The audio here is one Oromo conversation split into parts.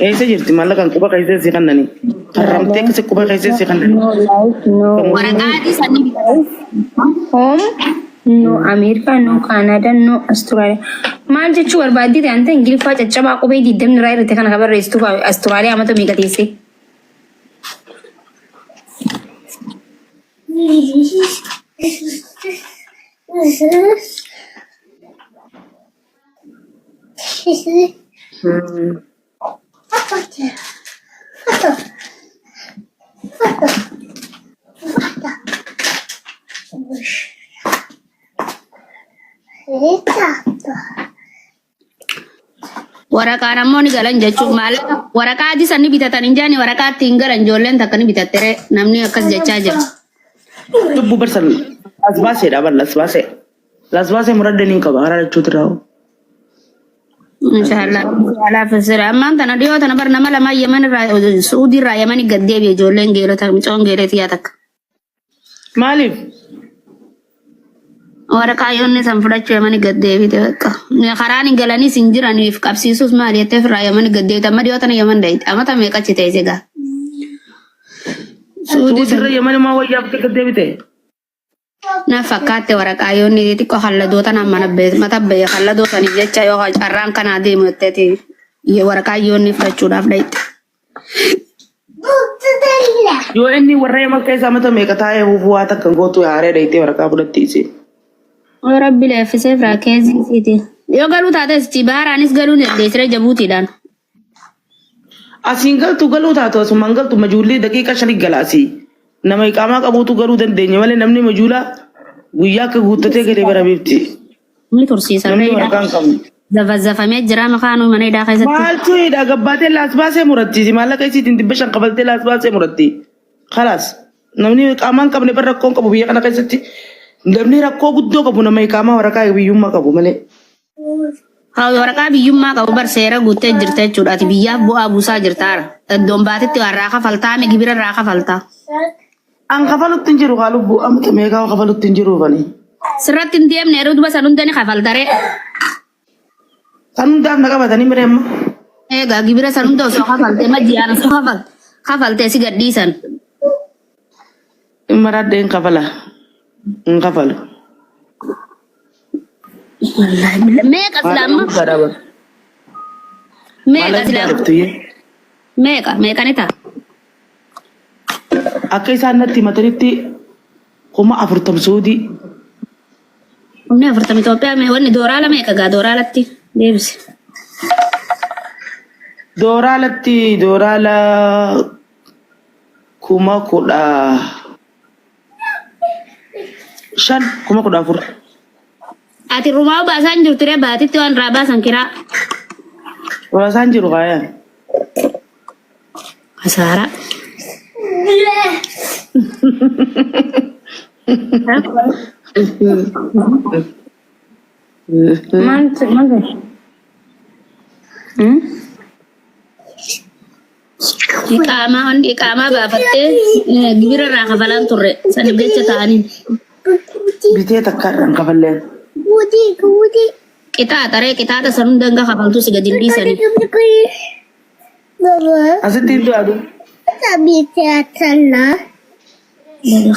Eessa jirti maallaqaan quba keessee si kannani. Harramtee akkasi quba keessee si kannani. No life, no Waraqaa adii san ni bitatan. home, no America, no Canada, no Australia. Maal jechuu barbaaddee ta'e anta Ingiliffaa caccabaa qubee diddamni irraa irratti kana barreessitu Australia amata meeqa teessee? Waraqaan ammoo ni galan jechuun maallaqa waraqaa adii san ni bitatan hin jaani waraqaa ittiin galan ijoolleen takka ni bitattere namni akkas jechaa jira. Lubbu barsan as baaseedha bar las baasee. Las baasee muradde niin qaba karaa jechuutu irraa. Inshaallah. Inshaallah fassira. Ammaan tana dhiyoo tana bar nama lama Yemen irraa Suudii irraa Yemeni gad deebi'e ijoolleen geelota micoon geeletii yaa takka. Maaliif? Waraqaa yoonni san fudhachuu Yemeni gad deebite bakka. Karaan hin galaniis hin jiraniif qabsiisuus maali jettee ofirraa Yemeni gad deebite. Amma dhiyoo tana Yemen dayite. Amata meeqa achi teesse gaa. Suudii Suudii irra Yemen maa wayyaaf gad deebite? Na fakkaatte waraqaa yoonni xixiqqoo halladoo tanaan mana mata ba'e halladoo saniif jecha yoo carraan kanaa deemu jetteeti waraqaa yoonni fudhachuudhaaf dhayxe. Yoo inni warra Yemen keessa amata meeqa taa'ee huufuu waa takka gootu haaree dheeytee waraqaa fudhatti isiin. Yoo rabbi leeffisee firaa keezii isiiti. Yoo galuu taates baaraanis galuu ni dandeessire jabuutiidhaan. Asiin galtu galuu taatu asumaan galtu majuulli daqiiqa shani gala asii. Nama iqaamaa qabuutu galuu dandeenya malee namni majuulaa guyyaa akka guuttatee galee bara beekti. Ni tursiisa. Namni waraqaa hin qabne. Zafazafamee jira makaanuu mana hidhaa keessatti. Maaltu hidha gabbaatee laas baasee muratti maallaqa isiitiin 500 kafaltee laas baasee muratti. Kalaas namni iqaamaa hin qabne bara rakkoo hin qabu biyya kana keessatti namni rakkoo guddoo qabu nama iqaamaa waraqaa biyyummaa qabu malee. Haa waraqaa biyyummaa qabu bar seera guuttee jirta jechuudha. Ati biyyaaf bu'aa buusaa jirtaara. Iddoon baatetti waa irraa kafaltaa mi gibira irraa kafaltaa. An kafalutti hin jiru kaa lubbuu amata meeqaa kafalutti hin jiru fani. Sirratti hin deemne yeroo duba san hunda ni kafaltaree. San hundaaf na qabatanii miree amma. Egaa gibira san hunda osoo kafaltee ma ji'aan osoo kafaltee si gadhiisan. Hin maradhee hin kafala. Hin kafalu. Wallaahi billah. Meeqa sila Maallaqa amma? guddaadha bar. Meeqa Maallaqa sila guddaa amma? dhuftu yee. Meeqa meeqa ni ta'a? Akka isaan natti himatanitti 40,000 suudii. 40,000 Itoophiyaa mee wanni dooraala meeqa gaa dooraalatti deebisi. Dooraalatti dooraala 15,000 14,000. Ati rumaa baasaan jirtu ree baatitti waan irraa baasan kiraa. Baasaan jiru kaayaan. Kasaaraa. Maaltu maal? Hmm? Iqaamaa hundi iqaamaa baafattee gibira irraa kafalaan turre saniif jecha ta'aniin. Bitee takka irraan kafalleen. Qixaaxa ree qixaaxa san hunda hanga kafaltu si gadi hin dhiisanii. Asitti hin du'aadu. Gadi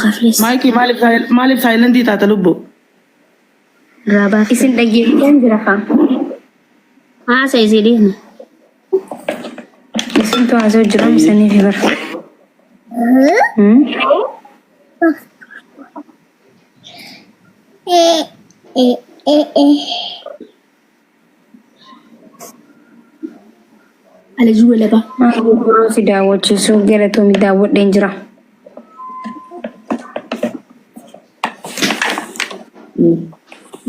kaflees. Maayikii maaliif maaliif saayilantii taata lubbu? Irraa baafte. Isin dhaggeeffachaan jira kaa. Haasa isii dhiifne. Isintu haasa'u jira isiniif bara. Hmm? Alajuu walabaa. Maal gurguruu si daawwachiisuu galatoomi daawwadheen jira.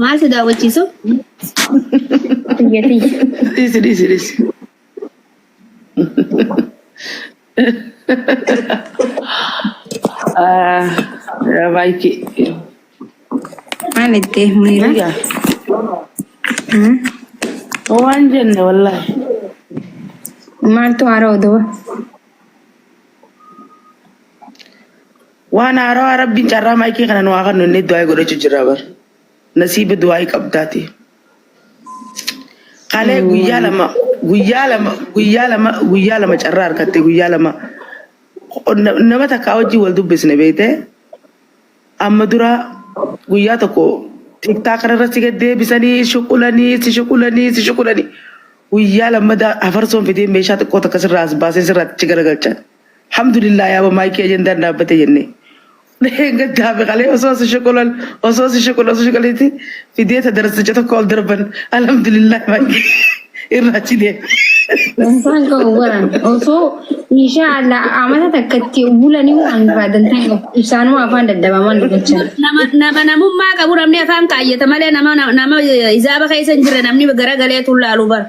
Maal si daawwachiisu? Tiyya tiyya. Dhiisi dhiisi dhiisi. Ah, Maayikii. Maal itti Muniira? Egaa Hmm? waan jenne wallaahi. Maaltu haaraa oduu? Waan haarawaa rabbiin carraa maayikii kana nu haa kennu inni du'aa godhachuu jira bar. Nasiiba du'aa qabdaati. Kalee guyyaa 2 Guyyaa lama guyyaa lama guyyaa lama carraa harkatte guyyaa lama nama takkaa wajjin wal dubbisne beeyte amma dura guyyaa tokko tiktaa kanarra si gad deebisanii shuqulanii si shuqulanii si shuqulanii guyyaa lammadaa afarsoon fidee meeshaa xiqqoo takka sirraa as baasee sirraa achi garagalchan. Alhamdulillah yaaba maayikii ajandaan dhaabbate jennee. Gaddaa fi qalee osoo si shuqulan osoo si shuqulan osoo shuqulanitti fidee ta darasicha tokko ol darban alhamdulillah maayikii irraa achi deeme. Dantaan qabu baran osoo insha Allah amata takkatti bulanii waan irraa dantaan qabu ibsaanuma afaan daddabaman dubbachan. Nama nama namummaa qabu namni afaan kaayyata malee nama nama izaaba keessa hin jirre namni garagalee tullaalu bara.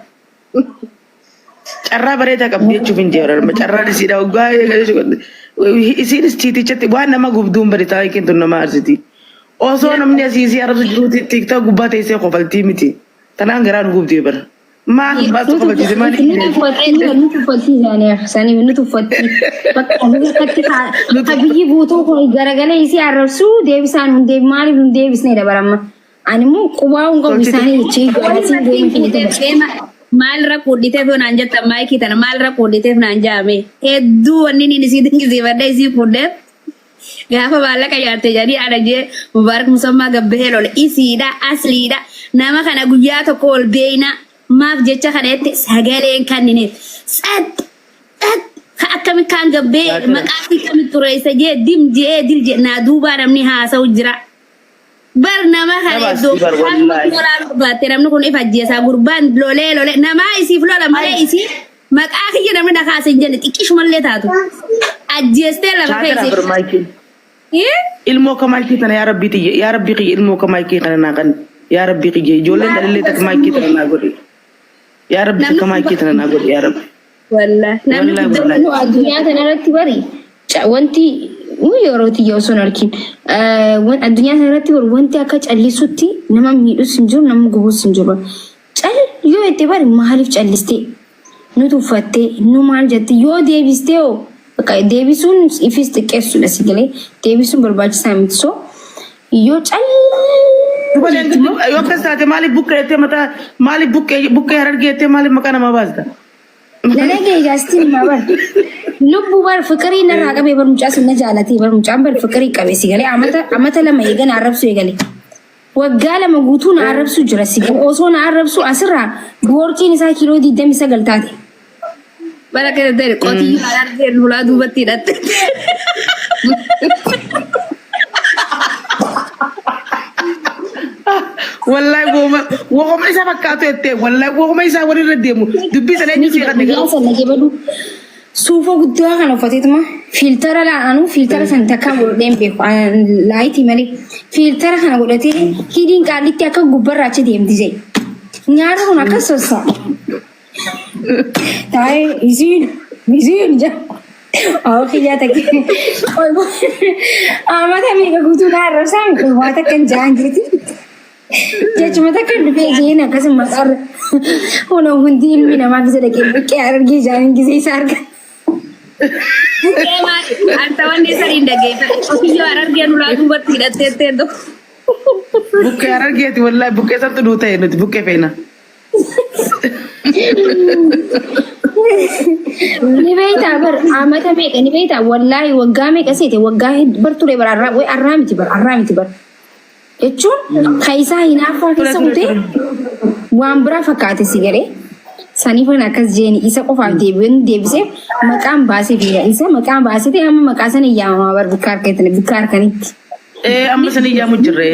Carraa bareedaa qabdi jechuuf hin jiru. Carraan isiidha waggaa isiinis tiitichatti waan nama gubduun bari taa'ee kentu nama arsiti. Osoo namni asii isii arabsu jiruuti tiiktaa gubbaa teessee kofaltii miti. Tanaan garaa nu gubdee bara. Maal baastu kofalchiise maal Nu tuffattii nu tuffattii isaanii sanii nu tuffattii bakka harkatti biyyi guutuu kun garagalee isii arrabsuu deebisaan hin deebi maaliif hin deebisne dabaramma. Ani immoo qubaa hin qabu isaanii jechee Wanni ijoollee mattiin deemee fuuteef deema maalirra quudhiteef yoo naan jettan maayikii tana maalirra quudhiteef naan jaame hedduu wanni inni isii dinqisiifadhe isii fuudheef gaafa maallaqa nyaatte jedhanii ana jee Mubaarak Musammaa gabbahee lole isiidha asliidha nama kana guyyaa tokko ol beeyna maaf jecha kana jette sagaleen kannineef tsax tsax ka akkami kaan gabbee maqaa isii kami xureessa jee dim jee dil jee naa duubaa namni haasa'u jira. Bar nama kana Nama iddoo asii bar kanuma wallaahi. lolaa baatte namni kun if ajjeesaa gurbaan lolee lolee namaa isiif lola malee isii maqaa kiyya namni na kaase hin jenne xiqqishumallee taatu ajjeestee lafa Chaatira keessa. bar maayikiin. Ilmoo akka maayikii tana yaa rabbii tiyya yaa rabbii kiyya ilmoo akka maayikii kana naa kan yaa rabbii kiyya ijoolleen dhalillee takka maayikii tana naa godhi yaa rabbii Namni takka maayikii tana naa godhi yaa rabbi. Wallahi namni Wallahi kun wallahi. Nu addunyaa kanarratti bari wanti nu yeroo tiyya osoo hin argin addunyaa kanarratti bari wanti akka callisutti nama miidhus hin jiru nama gubus hin jiru. Cal yoo jette bari maaliif callistee nu tuffattee nu maal jette yoo deebistee hoo bakka deebisuun ifis xiqqeessuudha si galee deebisuun barbaachisaa miti so yoo cal Duba yoo akkas taate maaliif buqqee jettee mataa maaliif buqqee buqqee harargee jettee maaliif maqaa namaa baasta? Dalagee jaastiin maa bar. Lubbu bar fiqirii narraa qabee bar mucaa sun na jaalatee bar mucaan bar fiqirii qabe si galee amata amata lama eega na arrabsu eegale. Waggaa lama guutuu na arrabsu jira si galee osoo na arrabsu asirraa boorciin isaa kiiloo 29 taate. Bara kana ta'e qotiyyoo harargeen hulaa duubatti hidhatte. Wallahi wooma wooma isa fakkaatu jettee wallahi wooma isaa walirra deemu dubbii sana eenyu sii kanne Guyyaa garuu. sana jabadu suufa guddaa kana uffateetuma fiiltara laanuu fiiltara san takkaa godhadhee hin beeku laayitii malee fiiltara kana godhatee hidhiin qaallitti akka gubbarraa achi deemti jedhe. Nyaata kun akkas sossaa. Taa'ee isiin isiin jedha. Awwa kiyyaa takke. Amata meeqa guutuu naa arrabsaan waa takka hin ja'an jeeti. Jechuma takka hin dhufee jeen akkasuma maqaarra. Kun hundi ilmi namaa gisa dhaqee buqqee argee ja'an gisee isaa arga. Buqqee maali? Anta wanni isa hin dhaggeeffate. Qotiyyoo harargeen hulaa duubatti hidhatteettee tokko. Buqqee harargeeti wallahi buqqee santu nuu ta'e nuti buqqee feena. Ni beektaa bar amata meeqa ni beektaa wallaahi waggaa meeqa seete waggaa bar ture bar arraa way arraa miti bar arraa miti bar jechuun kaayisaa hinaaffaa Ture keessa ture kutee ture. waan biraa fakkaate si galee saniifan akkas jeeni isa qofaaf deebiin deebisee maqaan baasee fi isa maqaan baasee ta'e amma maqaa sana hin yaamamaa bar bikka harkatti bikka harkanitti. Ee amma san iyyaamu jirre.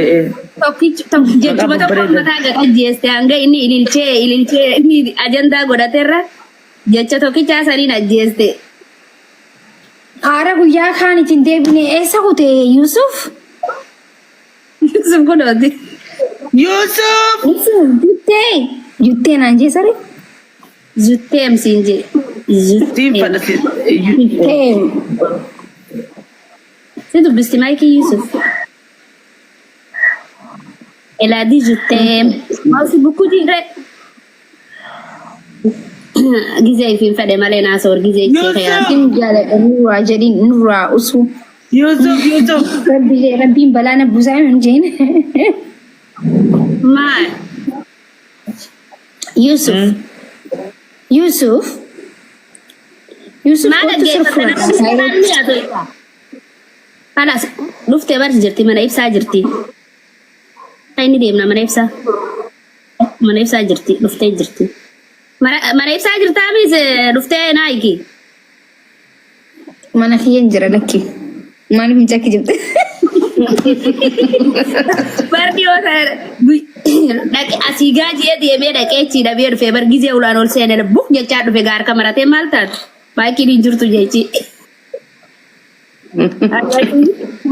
Tokkichi tokko Maqaa jechuma tokko babbareedaa. mataa gad ajjeeste hanga inni ililchee ililchee inni ajandaa godhaterra jecha tokkichaa saniin ajjeeste. Haara guyyaa kaan ittiin deebine eessa kute Yusuf? Yusuf kunooti. Yusuf! Yusuf juttee juttee naan jee sare. Zutteem siin jee. Siin Zutteem. fadha. Juttee. Si dubbisti maayikii Yusuf. Elle a dit je t'aime. Merci beaucoup dire. Gizee ifin fedhe malee naa soor gizee ishee khayraa. Yusuf! Sin jaaladha nurraa jedhin nurraa usu. Yusuf! Yusuf! Rabbi rabbiin balaa na buusaa hin jeen. Maal? Yusuf. Yusuf. Yusuf Maa kottu dhaggeeffatta nama sirfura. dhufte maal mi'aatu? Halas dhuftee barsi jirti mana ibsaa jirti. Inni deemna mana ibsaa. Mana ibsaa jirti dhuftee jirti. Mana ibsaa jirtaa mis dhuftee naayiki. Mana kiyyan jira lakki. Maaliif mucaa kijibte? Barni yoo dhaqe asii gaajee deemee dhaqee achi dhabee dhufee bar gizee ulaan ol seenee buk jechaa dhufe gaarka maratee maal taatu? Maakiin hin jirtu jechi.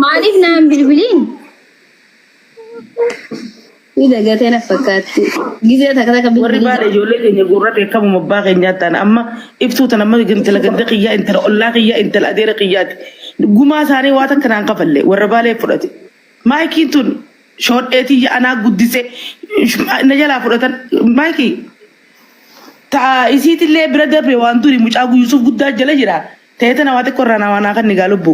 Maaliif naan bilbiliin? Ni dagatee na fakkaatti. Gizee takka takka Warri bilbilii. baala ijoollee keenya gurrate akkamuma abbaa keenyaa ta'an amma ibsuu tan amma intala ganda kiyyaa intala ollaa kiyyaa intala adeera kiyyaati. Gumaa isaanii waa takka naan kafalle warra baalee fudhate. Maayikiin tun shoodhee tiyya anaa guddise na jalaa fudhatan maayikii ta'a isiitillee bira darbe waan duri mucaa Yuusuf guddaa jala jira. Ta'ee tana waa xiqqoo irraa naa kan nigaa lubbu.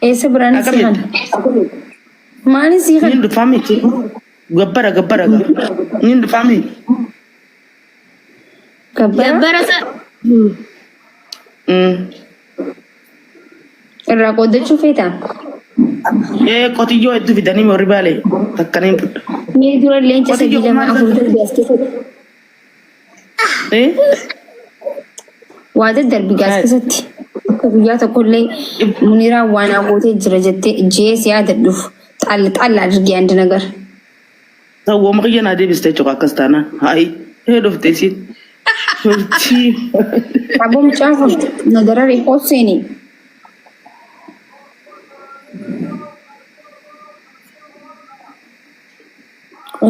Eessa biraan Akkam si kana? jette? Maaliin si kana? Niin dhufaa miti. Gabbara gabbara gabbara. Niin dhufaa miti. Gabbara Gabbara sa. Irraa qooddachuu feetaa? Ee qotiyyoo hedduu fidanii warri baalee takkaniin fudha. Mee dura leenca Qotiyyoo sadii lama maal afur darbi as keessatti. Ee Waa daddarbi gaas keessatti. Akka guyyaa tokkollee Muniraan waa naa gootee jira jettee jee si yaadadhuuf xaalla xaalla adirgee andi nagar. Sawwooma kiyya naa deebiste jechuudha akkas taanaan. Hayi ee dhufte isiin. Turtii. Aboo mucaan kun na darare hoseeni.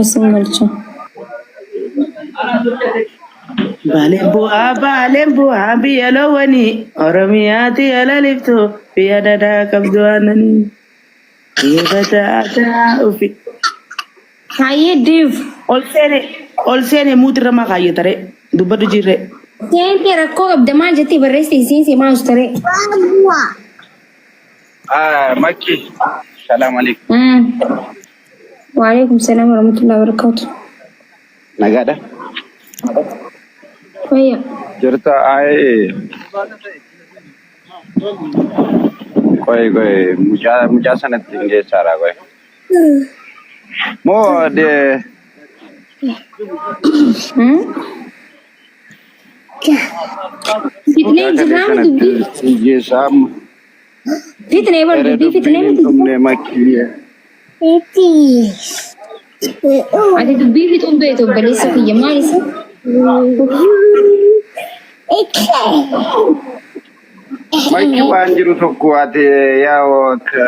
Isin galcha. Baaleen bu'aa baaleen bu'aa biyya loowwanii Oromiyaati alaliftu biyya dadaa qabdu aananii. Biyya badaataa ofi. Hayyee div. Ol seene ol seene muutirra maa kaayyatare dubbadhu jirre. Seentee rakkoo qabda maal jettee barreessite isiin si maal taree. Ah, Makki. Salaam alaikum. Waalaikum salaam warahmatullahi wabarakatuh. Nagaadha. Fayya. Jirta ay. Qoy qoy mucaa mucaa sanatti hin geessaadha qoy. Moo de Fitnee mucaa kalee jirraa sanatti dubbii. hin geessaa amma. Fitnee bar Ere dubbii fitnee dubbiin hin miti. dhumne Makki. Ati dubbii fixuun beektu obboleessa kiyya maal isa? Makki waan jiru tokko ati yaa akka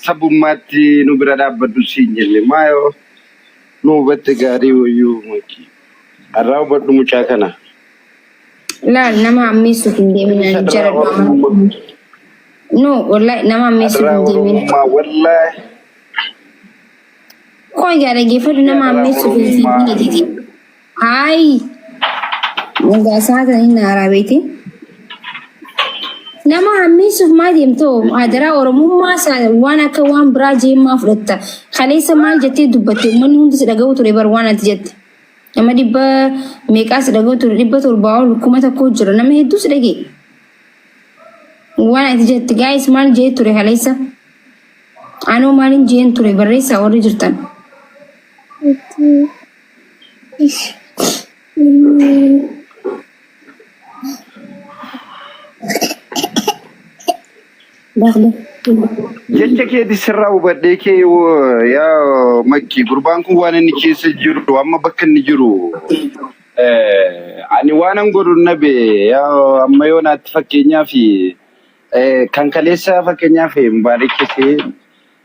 sabummaatti nu bira dhaabbadhu siin jenne maa yoo nu hubatte gaarii wayyuu Makki. Har'aa hubadhu mucaa kana. Laal nama hammeessuuf hin deemin ani Adaraa jara du'a Oromummaa. No wallahi nama hammeessuuf Adaraa hin deemin. Oromummaa wallaahi. Koo egaa dhaggeeffadhu nama Adaraa hammeessuuf hin Oromummaa. fiigin atiiti. Haayi. Egaa saatanii naaraa beeti. Nama hammeessuuf maa deemtoo adaraa Oromummaa isaa waan akka waan biraa jeemmaa fudhatta. Kaleessa maal jettee dubbatte uummanni hundi si dhaga'u ture bar waan ati jette. Nama dhibba meeqaa si dhaga'u ture 700 ol 1000 jira nama hedduu si dhaga'e. Waan ati jette gaayis maal jee ture kaleessa? Anoo maalin jeen ture barreessaa warri jirtan. Jecha keeti sirraa hubadhee kee yaa Makki gurbaan kun waan inni keessa jiru amma bakka inni jiru ani waanan godhu nabe yaa amma yoo naatti fakkeenyaaf kan kaleessa fakkeenyaaf Mubaarikisee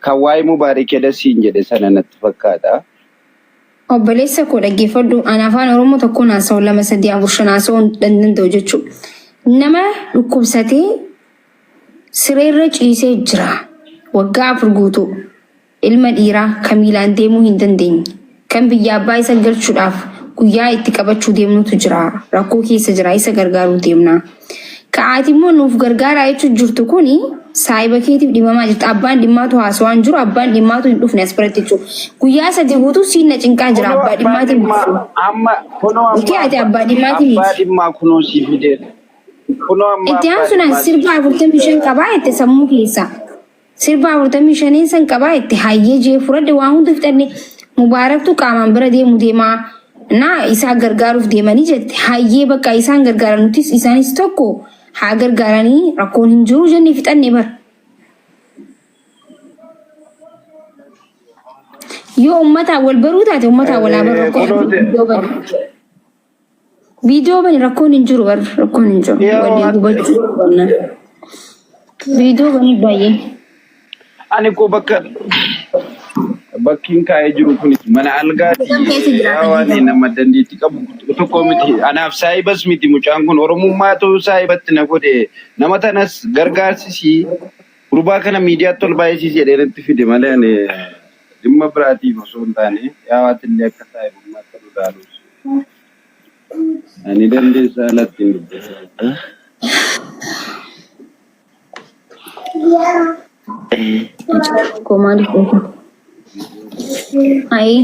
kan waa'ee Mubaarikee siin jedhe sana natti fakkaata. Obboleessa koo dhaggeeffadhu ani afaan Oromoo tokkoon haasa'u lama sadii afur shan haasa'uu hin danda'u jechuudha. Nama dhukkubsatee sireerra ciisee jira. Waggaa 4 guutuu. Ilma dhiiraa kan miilaan deemuu hin dandeenye. Kan biyya abbaa isa galchuudhaaf guyyaa itti qabachuu deemnutu jira. Rakkoo keessa jira isa gargaaruu deemna. Ka'aati immoo nuuf gargaaraa jechuun jirtu kuni Saahiba keetiif dhimmamaa jirta. Abbaan dhimmaatu haasawaa hin jiru. Abbaan dhimmaatu hin dhufne as biratti jechuudha. Guyyaa sadi guutuu siin na cinqaa jira. Kunoo Abbaa abbaa dhimmaatiin dhimmaa dhufu. amma kunoo amma Okee ati abbaa dhimmaatii abbaa miti. dhimmaa kunoo sii fideera. Kunoo amma Itti abbaa aansuun dhimmaa sii sirba 45 qabaa jette sammuu keessaa. Sirba 45 san qabaa jette hayyee jee fudhadhe waa hunda fixanne Mubaaraktu qaamaan bira deemu deemaa naa isaa gargaaruuf deemanii jette hayyee bakka isaan gargaaran nutis isaanis tokko haa gargaaranii rakkoon hin jiru jenne fixanne bara. Yoo ummataa wal baruu taate ummataa wal haa baru rakkoon hin Kunoo jiru viidiyoo bani. Viidiyoo bani rakkoon hin jiru bar rakkoon hin jiru Yoo walii ati hubachuu qabna. Viidiyoo bani baay'ee. Ani koo bakka bakkiin kaa'ee jiru kunis mana algaati. Kam keessa Yaa jiraata waan jiru? nama dandeettii qabu tokko miti. Anaaf saayibas miti mucaan kun Oromummaatu saayibatti na godhe. Nama tanas gargaarsisii gurbaa kana miidiyaatti ol baay'isiisi jedhee natti fide malee ani dhimma biraatiif osoo hin taane yaa waatillee akka saayibummaatti nu ilaaluus. Ani dandeessaa alatti hin dubbatu. Koo maaliif beeku? Ayi.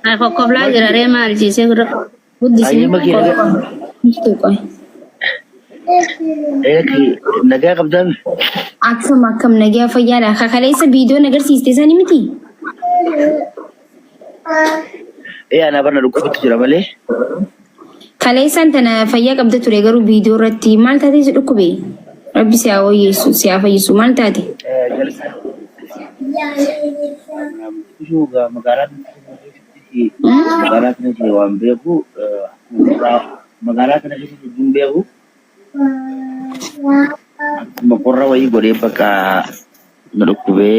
Ay kokkoblaa jira ree maal ciisee gurra guddisee. Ayyee makii nagaa Miftuu qoy. Nagaa qabdaan Akkam akkam nagaa fayyaadha. Kakaleessa viidiyoon agarsiiste sani miti? Ee anaa barna dhukkubutti jira malee. Kaleessaan tana fayyaa qabda ture garuu viidiyoo irratti maal taatee si dhukkube? Rabbi si haa wayyeessu si haa fayyisu maal taate? Magaalaa keessatti magaalaa kana keessatti waan beeku magaalaa kana keessatti hin beeku akkuma qorra wayii godhee bakka na dhukkubee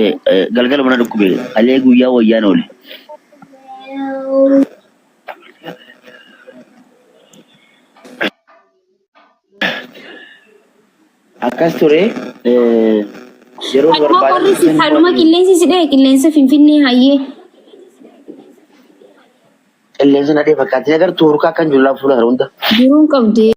galgaluma na dhukkubee kalee guyyaa wayyaan oole. Akkas ture yeroo Hadhuma barbaadan qorri si hadhuma qilleensi si dhahe qilleensa Finfinnee hayyee. Qilleensa na dhee fakkaatti agartuu hurkaa kan jiru laa fuula kana hunda. Jiruun qabdee.